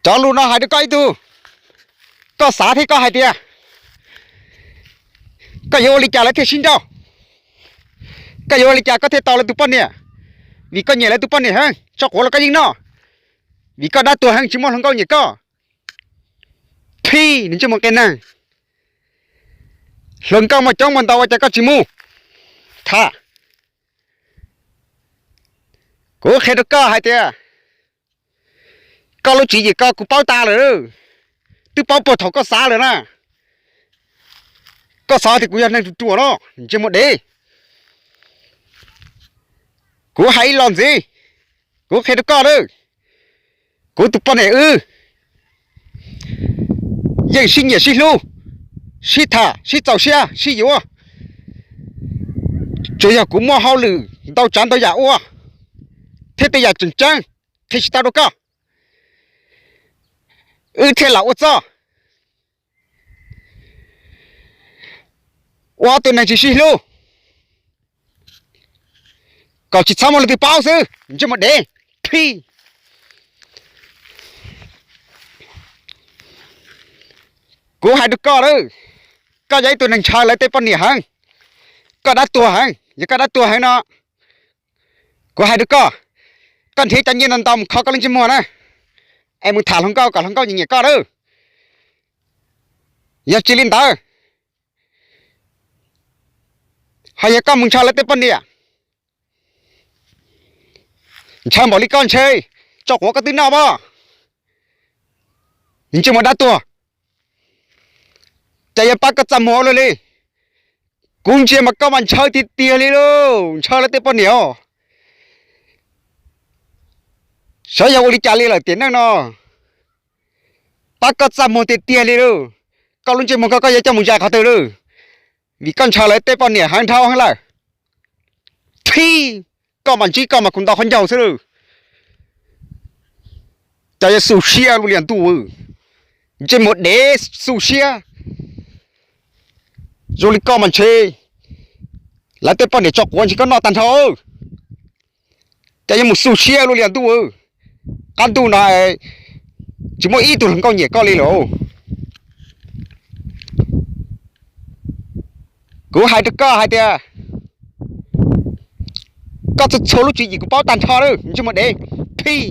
Ob lus no hais rau koj ib tug, koj xav thiab koj hais tias koj yuav ua li cas lawv thiaj sib nrauj, koj yuav ua li cas koj thiaj tau lawv tus poj niam, vim koj nyiam lawv tus poj niam heev, tso quav los koj yeej noj, vim koj dab tuag heev tsis muaj hluas nkauj nyiam koj. Phij, nws ntsej muag qia neeg, hluas nkauj muaj coob muaj ntau ua cas koj tsis mus tham? Kuv qhia rau koj hais tias koj lub tswv yim ko kuv paub tas lawm, twb paub puag thaum koj xav lawm na. Koj xav tias kuv yog neeg ruam ruam no, ntsej muag dev. Kuv hais ib los ntxiv, kuv qhia rau koj na, kuv tus poj niam wb yeej sib nyiam sib hlub, sib tham sib txaus siab sib yuav. Tsuas yog kuv muaj hauj lwm ntau tsav ntau yam ua thiab tej yam tseem ceeb qhia tsis tau rau koj, wb thiaj lam ua txuj ua ob tug neeg tsis sib hlub, kom tsis txhob muaj leej twg paub xwb, ntsej muag dev. Phij, kuv hais rau koj lawm, koj yog ib tug neeg ntshaw lawv tej poj niam heev, koj dab tuag heev, yog koj dab tuag heev no, kuv hais rau koj, koj nrhiav cov nyiaj ntau ntau mus kho koj lub ntsej muag na, es mus tham hluas nkauj kom hluas nkauj nyiam nyiam koj lawm. Yog tsis li ntawd, ho yog koj mus ntshaw lawv tej poj niam, ntshaw npaum li koj ntshe tso quav koj twb noj pob, ntsej muag dab tuag. Ces yuav pab koj txaj muag ua luaj li. Kuv ntsia mas koj mas ntshaw tiag tiag li lauj, ntshaw lawv tej poj niam os. Xyov yog ua li cas li lawm tiam neej no, pab koj txaj muag tiag tiag li lauj. Koj lub ntsej muag ko koj yuav coj mus zais qhov twg lauj? Vim koj ntshaw lawv tej poj niam heev dhau heev lawm. Phij, koj mas ntsib koj mas kuv ntaus qhov ncauj xwb lauj. Cas yuav xu siab luaj li ntuj, ntsej muag dev xu siab. Zoo li koj mas ntshe lawv tej poj niam tso quav ntshe koj noj tag nrho. Cas yuav mus xu siab luaj li ntuj, qab ntuj no tsis muaj ib tug hluas nkauj nyiam koj li lauj. Kuv hais rau koj hais tias koj txhua txhua lub tswv yim kuv paub tag nrho lawm, ntsej muag dev. Phij,